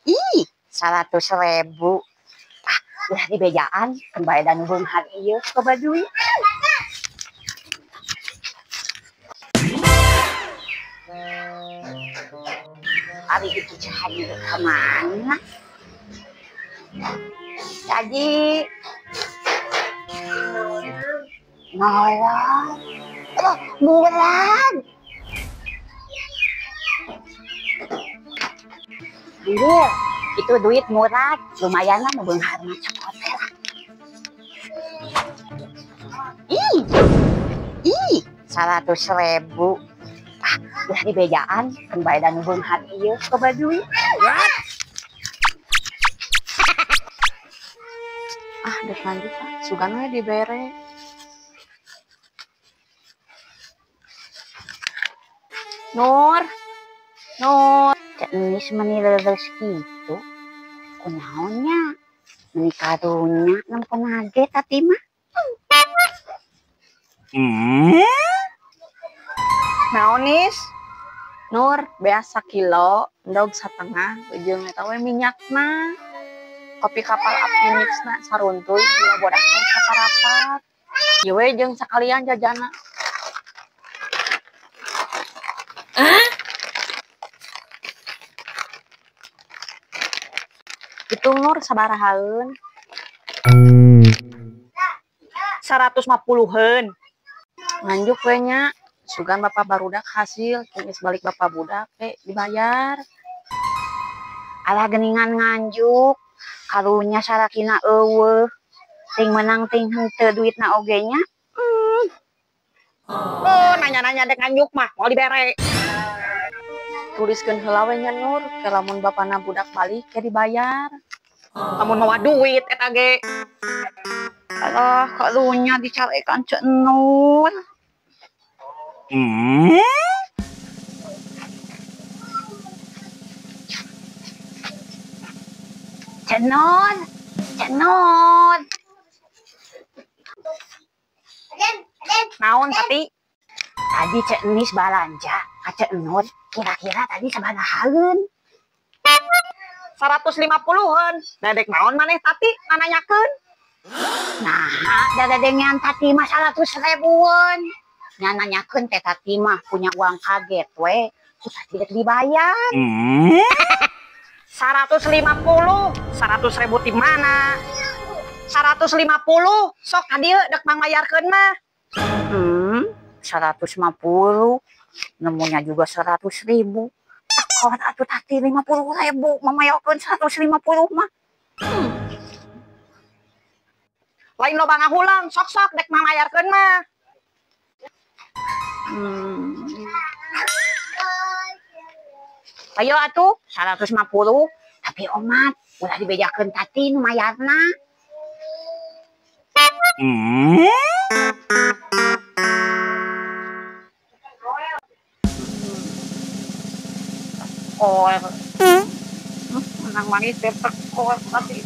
Ih, 100.000. Ah, ulah dibejaan, kembali dan beunghar ieu coba duit. Ari itu Ceu Haji ka mana? Haji. Nolong. Oh, murag. Iya, itu duit murah, lumayan lah beunghar mah cokot lah. Ih, ih, 100.000. Ah, ulah dibejaan, kembali dan beunghar ieu coba duit. Ah, dek lanjut ah, sugan we dibere. Nur, Nur. Cek Enis meni leres gitu. Kunaonnya? Meni karunya nempo nage tadi mah. Naon Nis? Nur, beas sakilo, endog satengah, ujung eta we minyakna. Kopi kapal api mixna saruntuy, gula bodak saparapat. Ieu we jeung sakalian jajana. Hitung Nur sabarahaeun? 150-heun. Nganjuk we nya. Sugan bapak barudak hasil, geus balik bapak budak we dibayar. Alah geuningan nganjuk, karunya sarakina eueuh. Ting menang ting henteu duitna oge nya. Oh, nanya-nanya dek nganjuk mah moal dibere. Tuliskeun heula we nya Nur, ke lamun bapana budak balik ke dibayar. Lamun mawa duit eta ge. Alah, karunya dicarekan Ceu Nur. Ceu Nur, Ceu Nur. Naon tadi? Tadi Ceu Enis balanja ka Ceu Nur, kira-kira tadi sabarahaeun? 150-heun. Dadek naon maneh tati nananyakeun? Nah, dadadengean tati mah 100.000-eun. Nya nanyakeun teh tati mah punya uang kaget we, susah tidak dibayar. 150, 100.000 di mana? 150, sok ka dieu dek mangbayarkeun mah. 150, nemunya juga 100.000. Takon atuh tati 50.000, mamayokeun 150 mah. Lain loba ngahulang, sok-sok dek mangbayarkeun mah. Ayo atuh 150, tapi omat ulah dibejakeun tati nu mayarna. Tekor. Menang manggis teh tekor tadi.